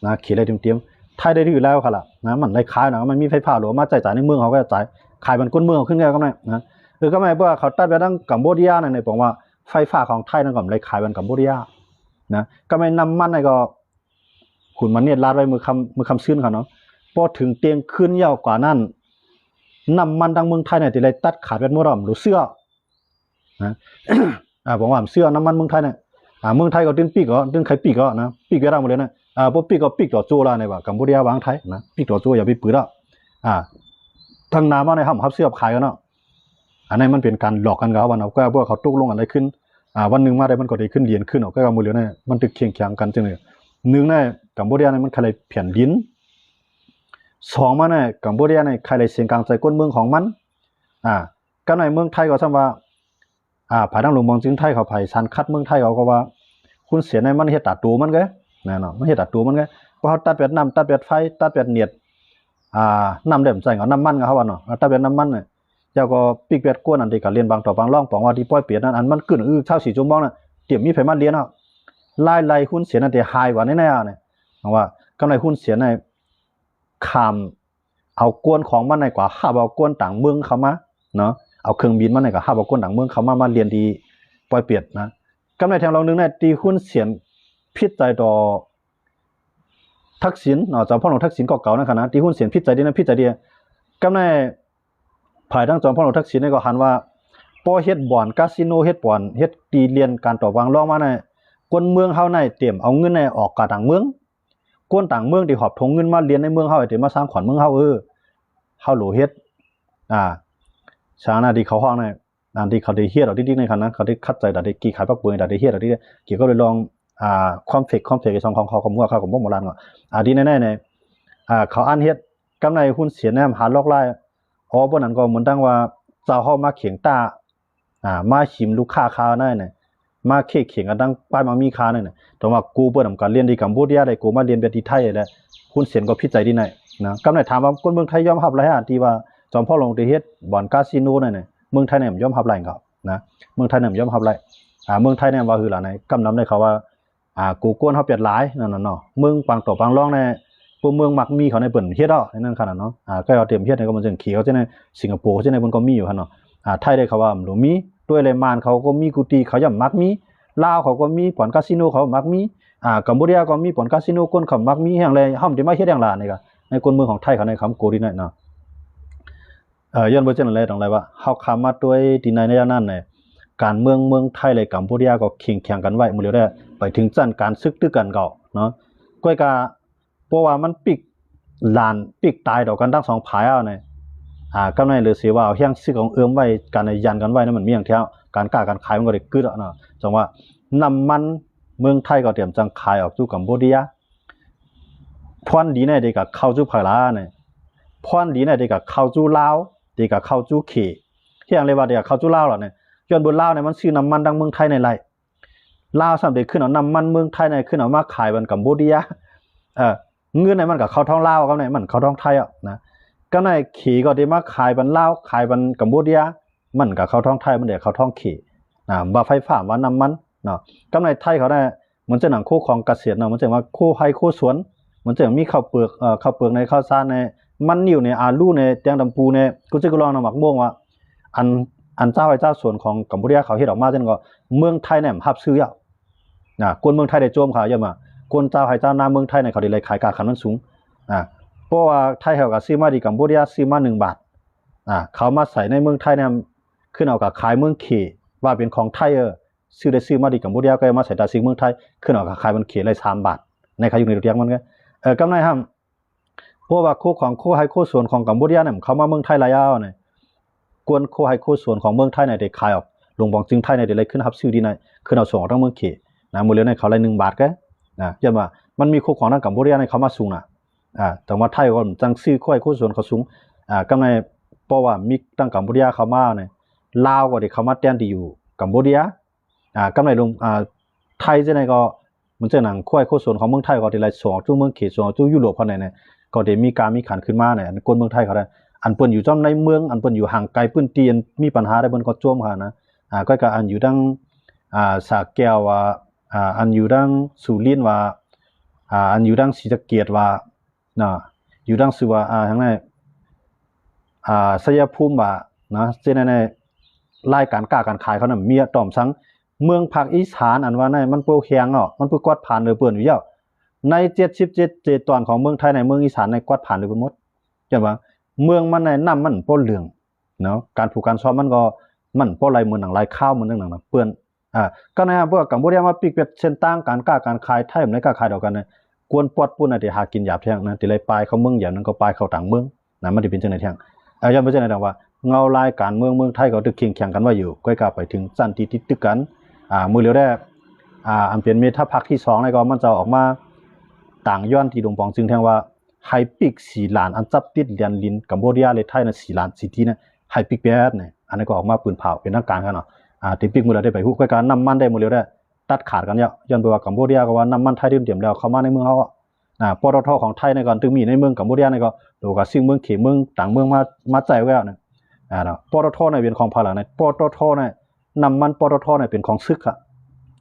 ນະ ເຂດໄລ່ເຕັມໆ ໄທໄດ້ຖືແລ້ວເຂົາລະນະ ມັນໄດ້ຂາຍນະ ມັນມີໄຟຟ້າຫຼວງມາໃຊ້ຈ່າຍໃນເມືອງເຂົາ ກໍຈ່າຍຂາຍບັນຄົນເມືອງເຂົາຂຶ້ນແລ້ວ ກຳໃນນະ ເອີ ກຳໃນເພາະວ່າເຂົາຕັດແບບທາງກຳປູເຈຍນັ້ນ ໃນປອງວ່າໄຟຟ້າຂອງໄທນັ້ນກໍໄດ້ຂາຍບັນກຳປູເຈຍນະ ກຳໃນນ້ຳມັນໃນກໍ ຄຸນມາເນດລາດໄວ້ມື້ຄ່ຳ ມື້ຄ່ຳຊືນເຂົາເນາະ ພໍເຖິງຕຽງຄືນຍາວກວ່ານັ້ນ ນ້ຳມັນທາງເມືອງໄທນີ້ ທີ່ໄດ້ຕັດຂາດແບບໝົດ ບໍ່ເຊື່ອນະ ອາ ບອກວ່າບໍ່ເຊື່ອນ້ຳມັນເມືອງໄທນີ້ ອາ ເມືອງໄທກໍຕື່ມປີກກໍ ຕື່ມໄຂປີກກໍນະ ປີກໄວ້ລະໝົດເລີຍນະ ອາ ບໍ່ປີກກໍປີກຕໍ່ໂຈລະ ໃນວ່າກຳປູເຈຍວາງໄທນະ ປີກຕໍ່ໂຈ ຢ່າໄປປືດອະ ອາ ທາງໜ້າມາໃນຫ້າມຮັບຊື້ຮັບຂາຍກັນເນາະ ອັນນັ້ນມັນເປັນການຫຼອກກັນກັບເຮົາ ເນາະ ກໍເພື່ອເຂົາຕົກລົງກັນໄດ້ຂຶ້ນ ອ່າ ວັນໜຶ່ງມາໄດ້ມັນກໍໄດ້ຂຶ້ນຫຼຽນຂຶ້ນເນາະ ກໍວ່າມື້ເລີຍນະ ມັນຖືກຂຽງຂຽງກັນຈັ່ງນີ້ ໜຶ່ງນະ ກຳປູເຈຍນະ ມັນຂະໄລແຜ່ນດິນ ສອງມານະ ກຳປູເຈຍນະ ຂະໄລເສຍງກາງໃສ່ກົນເມືອງຂອງມັນ ອ່າ ກໍໃນເມືອງໄທກໍຊ້ຳວ່າ ອ່າ ພາຍທາງຫຼວງບອງຈຶງໄທເຂົາ ພາຍສານຂັດເມືອງໄທເຂົາກໍວ່າ ຮຸນເຊນນະ ມັນເຮັດຕາໂຕມັນເກ ນະເນາະ ມັນເຮັດຕາໂຕມັນເກ ເພາະເຮົາຕັດແບບນ້ຳ ຕັດແບບໄຟ ຕັດແບບເນັດ ອ່າ ນ້ຳໄດ້ບໍ່ໃຊ້ ເອົານ້ຳມັນເຂົາວ່າເນາະ ຕັດແບບນ້ຳມັນນະ ເຈົ້າກໍປິກແບດກວນ ອັນທີ່ກະລຽນບາງຕໍ່ບາງລ່ອງ ປອງວ່າທີ່ປ່ອຍເປັດນັ້ນ ອັນມັນຂຶ້ນອືຊາວສີ່ຊົ່ວໂມງນະ ຕຽມມີໃຜມາລຽນເນາະ ລາຍໄລ່ຮຸນເຊນນັ້ນທີ່ຫາຍກວ່າແນ່ໆ ເພາະວ່າກຳໄລຮຸນເຊນໃນຂ້າມເອົາກວນຂອງມັນໃນກວ່າ ຮັບເອົາກວນຕ່າງເມືອງເຂົ້າມາເນາະ ເອົາເຄື່ອງບິນມັນໃນກວ່າ ຮັບເອົາກວນຕ່າງເມືອງເຂົ້າມາ ມາລຽນທີ່ປ່ອຍເປັດນະ ກຳໄລແທງລອງໜຶ່ງໃນທີ່ຮຸນເຊນຜິດໃຈຕໍ່ທັກສິນເນາະ ຈອມພອນຫຼວງທັກສິນກໍເກົ່ານັ້ນຂະນະ ທີ່ຮຸນເຊນຜິດໃຈດີນະ ຜິດໃຈດີ ກຳໄລ ພາຍທາງຈອມພອນຫຼວງທັກສິນນີ້ກໍຫັນວ່າ ພໍເຮັດບ່ອນກາສິໂນ ເຮັດບ່ອນ ເຮັດຕີລຽນການຕໍ່ບາງລ່ອງມາໃນ ຄົນເມືອງເຮົາໃນຕຽມເອົາເງິນໃນອອກກາຕ່າງເມືອງ ຄົນຕ່າງເມືອງທີ່ຫອບຖົງເງິນມາລຽນໃນເມືອງເຮົາ ທີ່ມາສ້າງຂວັນເມືອງເຮົາ ເອີ ເຮົາຫຼູເຮັດ ອ່າ ສານະທີ່ເຂົາຮ້ອງນັ້ນ ອັນທີ່ເຂົາໄດ້ເຮັດເອົາຕິດໆໃນຄັນນະ ເຂົາໄດ້ຂັດໃຈ ໄດ້ແກ້ໄຂປັບປຸງ ໄດ້ເຮັດເອົາຕິດ ກ່ຽວກັບເລື່ອງ ອ່າ ຄວາມເຟກ ຄວາມເຟກຂອງເຂົາ ເຂົາກໍບໍ່ ເຂົາກໍບໍ່ໂບລານເນາະ ອັນນີ້ແນ່ໆ ອ່າ ເຂົາອັນເຮັດ ກຳໄນຮຸນເສນນະ ຫາຫຼອກຫຼາຍ ອໍ ບໍ່ນັ້ນກໍເໝືອນດັ່ງວ່າ ເຈົ້າເຮົາມາເຄັ່ງຕ້າ ອ່າ ມາຫິມລູກຄ້າຂ້ານັ້ນນະ ມາເຄັ່ງກັນທາງປ້າຍມັງມີຄ້ານັ້ນນະ ແຕ່ວ່າກູເປີດນຳກັນລຽນທີ່ກຳໂບເດຍ ໄດ້ກູມາລຽນແບບທີ່ໄທ ແລະ ຮຸນເສນກໍຜິດໃຈທີ່ນັ້ນນະ ກຳໄນຖາມວ່າຄົນເມືອງໄທຍອມຮັບຫຼາຍຫາ ທີ່ວ່າຈອມພອນຫຼວງໄດ້ເຮັດບ່ອນກາສິໂນນັ້ນນະ ເມືອງໄທນີ້ບໍ່ຍອມຮັບຫຼາຍເຂົານະ ເມືອງໄທນີ້ບໍ່ຍອມຮັບຫຼາຍ ອ່າ ເມືອງໄທນີ້ວ່າຄືຫຼາຍໃນ ກຳນຳໄດ້ເຂົາວ່າ ອ່າ ໂກກວນເຮົາປຽນຫຼາຍນັ້ນນະເນາະ ເມືອງບາງຕໍ່ບາງລອງແນ່ ພວກເມືອງມັກມີເຂົາໃນເພິ່ນເຮັດເອົາໃນນັ້ນຂະໜາດເນາະ ອ່າ ກໍເອົາຕຽມເຮັດໃນກໍມັນຈຶ່ງເຂວເຈົ້າໃນສິງກະໂປເຈົ້າໃນເພິ່ນກໍມີຢູ່ຫັ້ນເນາະ ອ່າ ໄທໄດ້ເຂົາວ່າບໍ່ມີ ດ້ວຍແລະມານເຂົາກໍມີກຸຕິ ເຂົາຍ່ອມມັກມີ ລາວເຂົາກໍມີບ່ອນກາສິໂນ ເຂົາມັກມີ ອ່າ ກຳໂບເດຍກໍມີບ່ອນກາສິໂນ ຄົນເຂົາມັກມີຫຍັງແລະ ເຮົາຈະມາເຮັດຫຍັງລະ ນີ້ກະໃນຄົນເມືອງຂອງໄທເຂົາໃນຄຳໂກດີໜ້ອຍເນາະ. ເອີ ຍ້ອນບໍ່ເຊັ່ນນັ້ນແລ້ວ ຕ້ອງໄດ້ວ່າ ເຮົາຄຳມາດ້ວຍທີ່ໃນໄລຍະນັ້ນແຫຼະ ການເມືອງເມືອງໄທ ແລະ ກຳໂບເດຍກໍເຄັ່ງແຂງກັນໄວ້ ມື້ລຽວໄດ້ໄປເຖິງຊັ້ນການສຶກຕຶກກັນເຂົາເນາະ ກ້ອຍກະ ເພາະວ່າມັນປີກຫຼານປີກຕາຍຕໍ່ກັນທັງສອງຝ່າຍເອົານີ້ ອ່າ ກຳໄນເລີເສວ່າເອົາແຮງຊຶກຂອງເອີມໄວ້ ການໄດ້ຢັນກັນໄວ້ນັ້ນ ມັນມີຫຍັງແທ້ ການຄ້າການຂາຍມັນກໍໄດ້ກຶດເນາະ ຈັ່ງວ່າ ນ້ຳມັນເມືອງໄທກໍຕຽມຈັ່ງຂາຍອອກສູ່ກຳໂບເດຍ ພອນດີແນ່ເດກະເຂົ້າສູ່ໃຜລະນີ້ ພອນດີແນ່ເດກະເຂົ້າສູ່ລາວ ເດກະເຂົ້າສູ່ເຂ ເຮັດຫຍັງເລີຍວ່າເດກະເຂົ້າສູ່ລາວລະນີ້ ຍ້ອນເບີລາວນີ້ມັນຊື້ນ້ຳມັນທາງເມືອງໄທນີ້ໄດ້ ລາວຊ້ຳໄດ້ຂຶ້ນເອົານ້ຳມັນເມືອງໄທນີ້ຂຶ້ນເອົາມາຂາຍບັນກຳໂບເດຍ ເອີ ເງິນນີ້ມັນກະເຂົ້າທ້ອງລາວ ກຳໄນມັນເຂົ້າທ້ອງໄທເອົານະ ກຳໄນເຂກໍໄດ້ມາຂາຍບັນລາວ ຂາຍບັນກຳໂບເດຍ ມັນກະເຂົ້າທ້ອງໄທ ມັນໄດ້ເຂົ້າທ້ອງເຂ ອ່າ ວ່າໄຟຟ້າ ວ່ານ້ຳມັນເນາະ ກຳໄນໄທເຂົານະ ເໝືອນຈັ່ງໜັງໂຄຂອງກະເສດເນາະ ເໝືອນຈັ່ງວ່າໂຄໄຮ່ໂຄສວນ ເໝືອນຈັ່ງມີເຂົ້າເປືອກ ເອີ ເຂົ້າເປືອກໃນ ເຂົ້າສານໃນ ມັນນິ້ວໃນ ອາລູໃນ ແຕງດຳປູໃນ ກຸຈິກຸລອງນຳໝາກມ່ວງວ່າ ອັນ ອັນຊາວໄຮ່ຊາວສວນຂອງກຳໂບເດຍເຂົາເຮັດອອກມາຊັ້ນກໍ ເມືອງໄທນີ້ຮັບຊື້ແລ້ວນະ ຄົນເມືອງໄທໄດ້ໂຈມເຂົາ ຍ້ອນວ່າຄົນຊາວໄຮ່ຊາວນາເມືອງໄທນີ້ເຂົາໄດ້ໄລ່ຂາຍກາຄັນມັນສູງ ອ່າ ເພາະວ່າໄທເຂົາກໍຊື້ມາທີ່ກຳໂບເດຍ ຊື້ມາໜຶ່ງບາດ ອ່າ ເຂົາມາໃສ່ໃນເມືອງໄທນີ້ ຂຶ້ນເອົາກະຂາຍເມືອງເຂ ວ່າເປັນຂອງໄທ ເອີ ຊື້ໄດ້ຊື້ມາທີ່ກຳໂບເດຍ ກໍເອົາມາໃສ່ຕາຊິງເມືອງໄທ ຂຶ້ນເອົາກະຂາຍມັນເຂໄດ້ສາມບາດ ໃນຂາຍຢູ່ໃນຕົວຢ່າງມັນກໍ ເອີ ກຳໄນຫ້າມ ເພາະວ່າໂຄຂອງໂຄໄຮ່ໂຄສວນຂອງກຳໂບເດຍນັ້ນ ເຂົ້າມາເມືອງໄທຫຼາຍແລ້ວນີ້ ກວນໂຄໄຮ່ໂຄສວນຂອງເມືອງໄທນີ້ໄດ້ຂາຍອອກ ຫຼວງປອງຈຶ່ງໄທນີ້ໄດ້ໄລ່ຂຶ້ນຮັບຊື້ທີ່ໃນ ຂຶ້ນເອົາສົ່ງອອກທາງເມືອງເຂນະ ມື້ລຽວນີ້ເຂົາໄລ່ໜຶ່ງບາດກະນະ ຍ້ອນວ່າມັນມີໂຄຂອງທາງກຳໂບເດຍນີ້ເຂົ້າມາສູງນະ ອ່າ ແຕ່ວ່າໄທກໍຈັ່ງຊື້ໂຄໄຮ່ໂຄສວນເຂົາສູງ ອ່າ ກຳໄນ ເພາະວ່າມີທາງກຳໂບເດຍເຂົ້າມານີ້ ລາວກໍໄດ້ເຂົ້າມາແທນທີ່ຢູ່ກຳໂບເດຍ ອ່າ ກຳໄນລົງ ອ່າ ໄທຈັ່ງໃດກໍ ມັນຈັ່ງໜັງໂຄໄຮ່ໂຄສວນຂອງເມືອງໄທກໍໄດ້ໄລ່ສົ່ງອອກສູ່ເມືອງເຂ ສົ່ງອອກສູ່ຢູໂຣບພະແນນ ກໍໄດ້ມີການມີຂັນຂຶ້ນມາໃນ ອັນຄົນເມືອງໄທເຂົາໄດ້ ອັນເພິ່ນຢູ່ຈອມໃນເມືອງ ອັນເພິ່ນຢູ່ຫ່າງໄກພື້ນທີ່ ອັນມີບັນຫາໃດ ເພິ່ນກໍໂຈມເຂົານະ ອ່າ ກໍ ກໍອັນຢູ່ທາງ ອ່າ ສະແກ້ວວ່າ ອ່າ ອັນຢູ່ທາງສຸລິນວ່າ ອ່າ ອັນຢູ່ທາງສີສະເກດວ່າ ເນາະ ຢູ່ທາງຊື່ວ່າ ອ່າ ທາງໃນ ອ່າ ໄຊຍະພູມວ່າ ເນາະ ເຊັ່ນໃນ ລາຍການຄ້າການຂາຍເຂົານັ້ນ ມີຕ້ອມສັງ ເມືອງພາກອີສານ ອັນວ່ານັ້ນ ມັນບໍ່ແຂງເນາະ ມັນບໍ່ກວດຜ່ານເລີເປີນຢູ່ແລ້ວ ໃນເຈັດສິບເຈັດເຂດຕອນຂອງເມືອງໄທໃນ ເມືອງອີສານໃນກວດຜ່ານເລີເປັນໝົດ ຍ້ອນວ່າເມືອງມັນໃນນ້ຳມັນບໍ່ເຫຼືອງເນາະ ການຜູກການຊອມມັນກໍ ມັນບໍ່ໄຫຼເໝືອນໜັງໄຫຼຄາວ ເໝືອນໜັງນະ ເປື້ອນ ອ່າ ກໍໃນພວກກຳປູເຈຍມາປິກເປັດເສັ້ນທາງການຄ້າການຂາຍ ໄທນຳໄດ້ຄ້າຂາຍດອກກັນນະ ກວນປອດປຸ້ນນະ ທີ່ຫາກິນຫຍາບແທ້ນະ ທີ່ໄດ້ປາຍເຂົ້າເມືອງ ຢາມນັ້ນກໍປາຍເຂົ້າຕ່າງເມືອງນະ ມັນຊິເປັນຈັ່ງໃດແທ້ ເອີ ຍ້ອນເປັນຈັ່ງໃດແທ້ວ່າ ເງົາລາຍການເມືອງ ເມືອງໄທກໍຖືກເຄັ່ງແຂງກັນໄວ້ຢູ່ ກໍໄດ້ກ້າວໄປເຖິງຊັ້ນທີ່ຕິດຕຶກກັນ ອ່າ ມື້ລຽວແດ່ ອ່າ ອັນເປັນເມທາພັກທີສອງນີ້ກໍມັນຈະອອກມາຕ່າງຍ້ອນທີ່ຫຼວງປອງຈຶ່ງແທ້ວ່າ ໃຫ້ປິກສີ່ຫຼານ ອັນຈັບຕິດແດນດິນກຳປູເຈຍ ແລະ ໄທນະ ສີ່ຫຼານ ສີ່ທີ່ນະ ໃຫ້ປິກແປດນີ້ ອັນນີ້ກໍອອກມາປືນເຜົາເປັນທາງການເນາະ ອ່າ ທີ່ປິກມື້ລະໄດ້ໄປຮູ້ ກໍການນ້ຳມັນໄດ້ມື້ລຽວໄດ້ຕັດຂາດກັນແລ້ວ ຍ້ອນເພາະວ່າກຳປູເຈຍກໍວ່ານ້ຳມັນໄທເຕັມແລ້ວ ເຂົ້າມາໃນເມືອງເຮົາ ອ່າ ປຕທ ຂອງໄທນີ້ກໍ ທີ່ມີໃນເມືອງກຳປູເຈຍນີ້ກໍ ໂດກະຊິງເມືອງເຂ ເມືອງຕ່າງເມືອງມາ ມາໃຊ້ແລ້ວນະ ອ່າ ເນາະ ປຕທ ນີ້ເປັນຂອງພາກລັດນະ ປຕທ ນີ້ ນ້ຳມັນ ປຕທ ນີ້ເປັນຂອງຊຶກ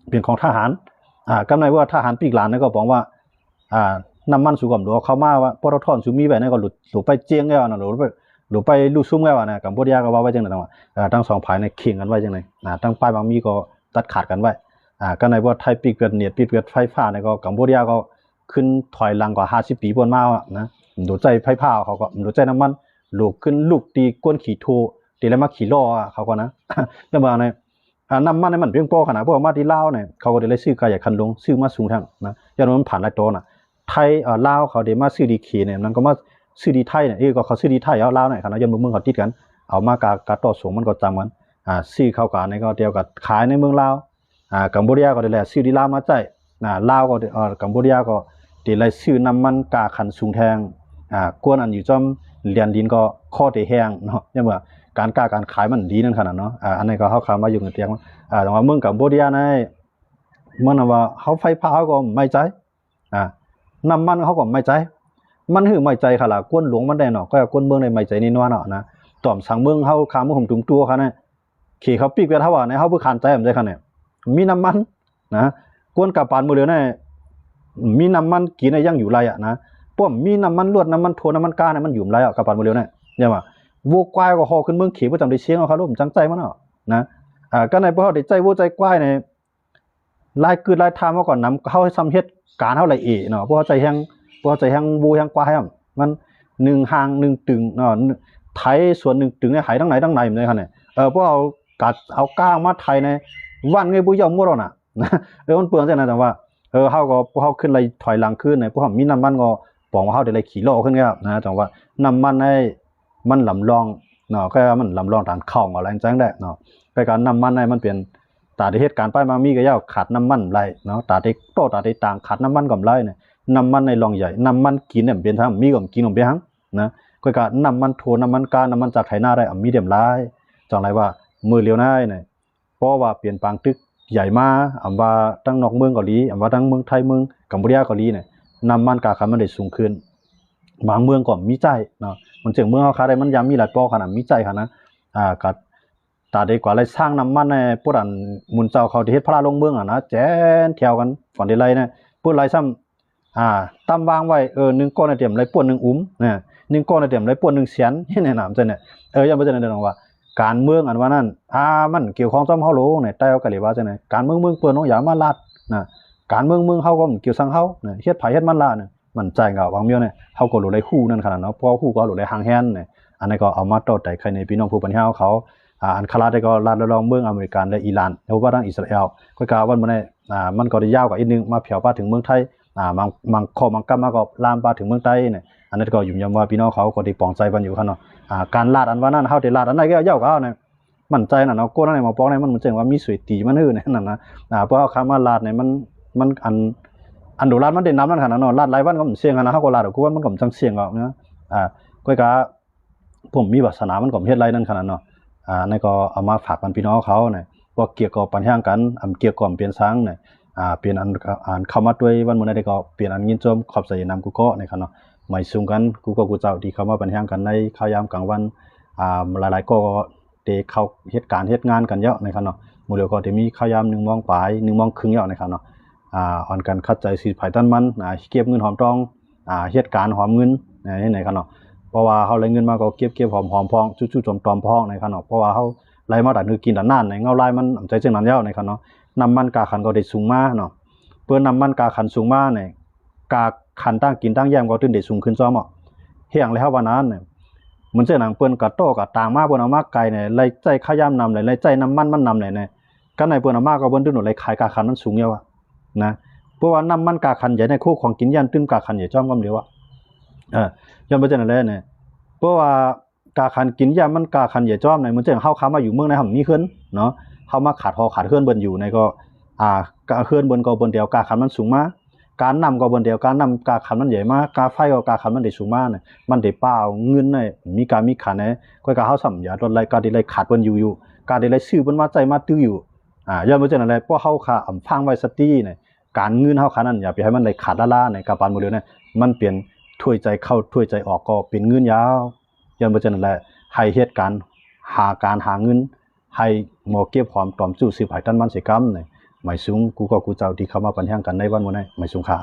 ເປັນຂອງທະຫານ ອ່າ ກຳໄນວ່າທະຫານປິກຫຼານນີ້ກໍບອກວ່າ ອ່າ ນ້ຳມັນສູກໍບໍ່ເອົາເຂົ້າມາວ່າ ປຕທ ສູມີໄວ້ນັ້ນກໍ ໂດໄປເຈ້ງແລ້ວນະ ໂດໄປ ໂດໄປລຸຊຸມແລ້ວນະ ກຳປູເຈຍກໍວ່າໄວ້ຈັ່ງນັ້ນວ່າ ເອີ ທັງສອງຝ່າຍນີ້ເຄັ່ງກັນໄວ້ຈັ່ງໃດນະ ທາງຝ່າຍບາງມີກໍຕັດຂາດກັນໄວ້ ອ່າ ກຳໄນວ່າໄທປິກເປີດເນັດ ປິກເປີດໄຟຟ້ານີ້ກໍ ກຳປູເຈຍກໍຂຶ້ນຖອຍຫຼັງກວ່າຫ້າສິບປີຜ່ານມານະ ໂດໃຊ້ໄຟຟ້າ ເຂົາກໍໂດໃຊ້ນ້ຳມັນ ໂດຂຶ້ນລຸກຕີກວນຂີ້ໂທ ຕີແລ້ວມາຂີ້ລໍ້ເຂົາກໍນະ ແຕ່ວ່າໃນ ອ່າ ນ້ຳມັນນີ້ມັນພຽງພໍຂະໜາດ ພວກມາທີ່ລາວນີ້ ເຂົາກໍໄດ້ໄລ່ຊື້ກາຢາຄັນລົງ ຊື້ມາສູງທັງນະ ຍ້ອນວ່າມັນຜ່ານຫຼາຍຕໍ່ນະ ໄທ ເອີ ລາວເຂົາໄດ້ມາຊື້ດີເຄນີ້ ມັນກໍມາຊື້ດີໄທນີ້ ເອີ ກໍເຂົາຊື້ດີໄທເອົາລາວນີ້ຄັນເນາະ ຍ້ອນເມືອງເຂົາຕິດກັນ ເອົາມາກະ ກະຕໍ່ສົ່ງມັນກໍຈຳກັນ ອ່າ ຊື້ເຂົ້າກັນນີ້ກໍ ດຽວກໍຂາຍໃນເມືອງລາວ ອ່າ ກຳໂບເດຍກໍໄດ້ແລ່ຊື້ດີລາວມາໃຊ້ ອ່າ ລາວກໍ ເອີ ກຳໂບເດຍກໍໄດ້ໄລ່ຊື້ນ້ຳມັນກ້າຄັນສູງແຮງ ອ່າ ກວນອັນຢູ່ຈອມແດນດິນກໍຂໍໄດ້ແຮງເນາະ ຍ້ອນວ່າການຄ້າການຂາຍມັນດີນັ້ນຂະໜາດເນາະ ອ່າ ອັນນີ້ກໍເຮົາຄຳວ່າຢູ່ເມືອງຕຽງ ອ່າ ແຕ່ວ່າເມືອງກຳໂບເດຍໃນ ເໝືອນວ່າເຮົາໄຟຟ້າເຮົາກໍໄມ່ໃຈ ອ່າ ນ້ຳມັນເຮົາກໍໄມ່ໃຈ ມັນຄືໄມ່ໃຈຂະລະ ກວນຫຼວງມັນໄດ້ເນາະ ກໍກວນເມືອງໄດ້ໄມ່ໃຈແນ່ນອນເນາະນະ ຕອມສັງເມືອງເຮົາ ຄາເມືອງຫົມຕຸມຕົວຂະນະ ເຂເຂົາປີກແວດເຮົາວ່າ ໃນເຮົາບໍ່ຂັນໃຈມັນໄດ້ຂະນະ ມີນ້ຳມັນນະ ກວນກະປານມື້ເລີວນະ ມີນ້ຳມັນກິນນະ ຍັງຢູ່ໄດ້ອະນະ ປ້ອມມີນ້ຳມັນລວດ ນ້ຳມັນໂທ ນ້ຳມັນການະ ມັນຢູ່ໄດ້ອະ ກະປານມື້ເລີວນະ ຢ່າວ່າ ໂວຄວາຍກໍຫໍຂຶ້ນເມືອງເຂ ບໍ່ຈຳໄດ້ຊຽງເອົາຄະລົມ ຈັ່ງໃຈມັນເນາະນະ ອ່າ ກະໃນພວກເຮົາໄດ້ໃຈໂວໃຈຄວາຍໃນ ຫຼາຍກືດຫຼາຍທາມເຮົາກໍນຳ ເຮົາຊ່ຳເຮັດການເຮົາລະເອເນາະ ພວກເຮົາໃຈແຮງ ພວກເຮົາໃຈແຮງໂວແຮງຄວາຍ ມັນໜຶ່ງຮ່າງໜຶ່ງຕຶງເນາະ ໄຖສວນໜຶ່ງຕຶງ ໄຖທັງໃນທັງໃນແມ່ນຈັ່ງຊັ້ນ ເອີ ພວກເຮົາກະເອົາກ້າມາໄຖໃນວັນເງີຍບໍ່ຢອມໝົດແລ້ວນະ ເອີ ມັນເປືອງຈັ່ງນັ້ນ ຈັ່ງວ່າ ເອີ ເຮົາກໍ ພວກເຮົາຂຶ້ນໄລ່ຖອຍຫຼັງຄືນ ພວກເຮົາມີນ້ຳມັນກໍປອງວ່າເຮົາໄດ້ໄລ່ຂີ່ລໍ້ຂຶ້ນແລ້ວນະ ຈັ່ງວ່ານ້ຳມັນໃນ ມັນລຳລອງເນາະ ກໍມັນລຳລອງທາງເຂົ້າອອກແລ້ວຈັ່ງໃດເນາະ ແຕ່ການນ້ຳມັນໃນມັນເປັນ ຕາໄດ້ເຮັດການໄປມາມີກໍຢ່າຂາດນ້ຳມັນບໍ່ໄດ້ເນາະ ຕາໄດ້ໂຕ້ຕາໄດ້ຕາງຂາດນ້ຳມັນກໍບໍ່ໄດ້ນະ ນ້ຳມັນໃນລອງໃຫຍ່ ນ້ຳມັນກິນນີ້ມັນເປັນທາງ ມີກໍກິນກໍເປັນທາງນະ ກໍກະນ້ຳມັນໂທ ນ້ຳມັນການ ນ້ຳມັນຈາກໄຖນາໄດ້ ອາ ມີເຕັມຫຼາຍ ຈັ່ງໃດວ່າມື້ລຽວໃນນະ ເພາະວ່າເປັນປາງຕຶກໃຫຍ່ມາ ອຳວ່າທັງນອກເມືອງເກົາຫຼີ ອຳວ່າທັງເມືອງໄທ ເມືອງກຳໂບເດຍເກົາຫຼີນີ້ ນ້ຳມັນກ້າຄັນມັນໄດ້ສູງຂຶ້ນ ບາງເມືອງກໍມີໃຊ້ເນາະ ມັນເຊິ່ງເມືອງເຮົາຂາໄດ້ ມັນຢາມມີຫຼາຍປໍຂະໜາດ ມີໃຊ້ຂະໜາດ ອ່າ ກະຕາໄດ້ກວ່າໄລ່ສ້າງນ້ຳມັນໃນ ພວກອັນໝູນເຈົ້າເຂົາທີ່ເຮັດພາລະລົງເມືອງຫັ້ນນະ ແຈນແຖວກັນ ກ່ອນໄດ້ໄລ່ນະ ເປີດໄລ່ຊ້ຳ ອ່າ ຕຳວາງໄວ້ ເອີ ໜຶ່ງກ້ອນໄດ້ຕຽມໄລ່ປ້ວນໜຶ່ງອຸມນະ ໜຶ່ງກ້ອນໄດ້ຕຽມໄລ່ປ້ວນໜຶ່ງແສນ ເຮັດແນວນັ້ນຈັ່ງນີ້ ເອີ ຢ່າງວ່າຈັ່ງນັ້ນເນາະ ວ່າການເມືອງອັນວ່ານັ້ນ ອ່າ ມັນກ່ຽວຂ້ອງຈອມເຮົາໂລ ໃນໃຕ້ເຮົາກໍເລີຍວ່າຈັ່ງນັ້ນ ການເມືອງເມືອງເພິ່ນ ນ້ອງຢ່າມາລາດນະ ການເມືອງເມືອງເຮົາກໍມັນກ່ຽວສັງເຮົານະ ເຮັດໃຜເຮັດມັນລະນະ ມັນໃຈກໍບາງມຽວນີ້ ເຮົາກໍຫຼູໄດ້ຮູ້ນັ້ນຂະໜາດເນາະ ເພາະຮູ້ກໍຫຼູໄດ້ຮ່າງແຮນນະ ອັນນີ້ກໍເອົາມາຕໍ່ໄຕ້ໄຂໃນພີ່ນ້ອງຜູ້ບັນເຮົາເຂົາ ອ່າ ອັນຄາລາດໄດ້ກໍລາດລະລອງເມືອງອາເມລິກັນ ແລະ ອີຣານ ຫຼືວ່າທັງອິດສະຣາແອລ ກໍກະວັນມື້ນີ້ ອ່າ ມັນກໍໄດ້ຍາວກວ່າອີກໜຶ່ງ ມາແຜ່ວປາດເຖິງເມືອງໄທ ອ່າ ບາງ ບາງຂໍ້ບາງກຳມາກໍລາມປາດເຖິງເມືອງໃຕ້ນະ ອັນນັ້ນກໍຢືນຢັນວ່າພີ່ນ້ອງເຂົາກໍໄດ້ປອງໃຈກັນຢູ່ຄັນເນາະ ອ່າ ການລາດອັນວ່ານັ້ນ ເຮົາໄດ້ລາດອັນໃດກໍຢາວກັນເນາະ ໝັ້ນໃຈນັ້ນເນາະ ໂກນັ້ນໃນໝໍປອງໃນມັນເຊິ່ງວ່າມີສວຍຕີມັນເຮີ້ນະ ນັ້ນນະ ອ່າ ພວກເຮົາຄາມາລາດໃນມັນ ມັນອັນ ອັນໂດລາດມັນໄດ້ນຳນັ້ນຂະໜາດເນາະ ລາດຫຼາຍວັນກໍມັນສ່ຽງຫັ້ນນະ ເຮົາກໍລາດອອກຄືວັນມັນກໍມັນຈັ່ງສ່ຽງອອກນະ ອ່າ ກໍກະ ຜົມມີວາສະໜາມັນກໍເຮັດໄດ້ນັ້ນຂະໜາດເນາະ ອ່າ ນັ້ນກໍເອົາມາຝາກກັນພີ່ນ້ອງເຂົານະ ບໍ່ກ່ຽວກັບບັນຫາຫຍັງກັນ ອຳກ່ຽວກັບເປັນສັງນະ ອ່າ ເປັນອັນ ອັນເຂົ້າມາດ້ວຍວັນມື້ໃດກໍເປັນອັນຍິນຊົມຂອບໃຈນຳກູ່ເກາະນະຄັນເນາະ ໄໝສູງກັນກູ່ເກາະກູ່ເຈົ້າທີ່ເຂົ້າມາບັນຫາຫຍັງກັນໃນຂ່າວຍາມກາງວັນ ອ່າ ຫຼາຍໆກໍໄດ້ເຂົ້າເຮັດການເຮັດງານກັນແລ້ວນະຄັນເນາະ ມື້ດຽວກໍໄດ້ມີຂ່າວຍາມໜຶ່ງໂມງປາຍ ໜຶ່ງໂມງເຄິ່ງແລ້ວນະຄັນເນາະ ອ່າ ອອນກັນຂັດໃຈຊື້ໃຜຕັນມັນ ອ່າ ເກັບເງິນຫອມຕອງ ອ່າ ເຮັດການຫອມເງິນ ເອີ ເຮັດໃດຄັນເນາະ ເພາະວ່າເຮົາໄດ້ເງິນມາກໍເກັບໆ ຫອມໆ ພໍ້ງ ຈຸໆ ຕອມໆ ພ້ອງນະຄັນເນາະ ເພາະວ່າເຮົາໄດ້ມາຕານຄືກິນຕານນານໃນເງົາລາຍມັນອຳໃຈຈັ່ງນັ້ນແລ້ວນະຄັນເນາະ ນ້ຳມັນກ້າຄັນກໍໄດ້ສູງມາເນາະ ເມື່ອນ້ຳມັນກ້າຄັນສູງມານີ້ ກ້າຄັນຕ່າງກິນຕ່າງຢ່າງກໍຕື່ມໄດ້ສູງຂຶ້ນຊ້ອມເນາະ ແຮງແລ້ວເຮົາວ່ານັ້ນ ເໝືອນເຊັ່ນຫຍັງ ເພິ່ນກະໂຕ້ກະຕາງມາ ເພິ່ນເອົາມາໄກ່ນີ້ ໄລ່ໃຊ້ຄ່າຢາມນຳ ໄລ່ໃຊ້ນ້ຳມັນມັນນຳນີ້ ກະໃນເພິ່ນເອົາມາກໍເພິ່ນຕື່ມໄດ້ຂາຍ ກ້າຄັນມັນສູງຢູ່ອະ ນະ ເພາະວ່ານ້ຳມັນກ້າຄັນໃຫຍ່ໃນໂຄຂອງກິນ ຢ້ານຕື່ມກ້າຄັນໃຫຍ່ຈ້ອມກຳດຽວອະ ເອີ ຍ້ອນເປັນຈັ່ງນັ້ນແຫຼະນີ້ ເພາະວ່າກ້າຄັນກິນ ຢ້ານມັນກ້າຄັນໃຫຍ່ຈ້ອມໃນ ເໝືອນຈັ່ງເຮົາຄາມາຢູ່ເມືອງໃນ ເຮົາມີເຮືອນເນາະ ເຮົາມາຂາດຫໍຂາດເຮືອນເພິ່ນຢູ່ໃນກໍ ອ່າ ເຮືອນເພິ່ນກໍເພິ່ນດຽວ ກ້າຄັນມັນສູງມາ ການນ້ຳກໍເພິ່ນດຽວ ການນ້ຳກ້າຄັນມັນໃຫຍ່ມາ ກາໄຟກໍກ້າຄັນມັນໄດ້ສູງມາ ມັນໄດ້ປາເອົາເງິນໃນ ມີກາມີຂັນໃນ ກໍກະເຮົາຊ້ຳຢາດລົດໄລ່ ກະໄດ້ໄລ່ຂາດເພິ່ນຢູ່ ຢູ່ ກະໄດ້ໄລ່ຊື້ເພິ່ນມາໃຊ້ມາຕື້ຢູ່ ອ່າ ຍ້ອນເປັນຈັ່ງນັ້ນແຫຼະ ພວກເຮົາຄະອຳຟັງໄວ້ສະຕິໃນ ການເງິນເຮົາຄະນັ້ນ ຢ່າໄປໃຫ້ມັນໄດ້ຂາດລ້າໆ ໃນກະປານມື້ດຽວນີ້ ມັນເປັນຖ້ວຍໃຈເຂົ້າຖ້ວຍໃຈອອກກໍເປັນເງິນຍາວ ຍ້ອນເປັນຈັ່ງນັ້ນແຫຼະ ໃຫ້ເຮັດການຫາການຫາເງິນ ໃຫ້ໝໍເກັບຫອມຕອມຈຸ ສືບໃຫ້ທັນມັນເສຍກຳ ໄໝສູງກູ່ເກາະກູ່ເຈົ້າທີ່ເຂົ້າມາປັນແຮງກັນໃນວັນມື້ນີ້ ໄໝສູງຄ່າ.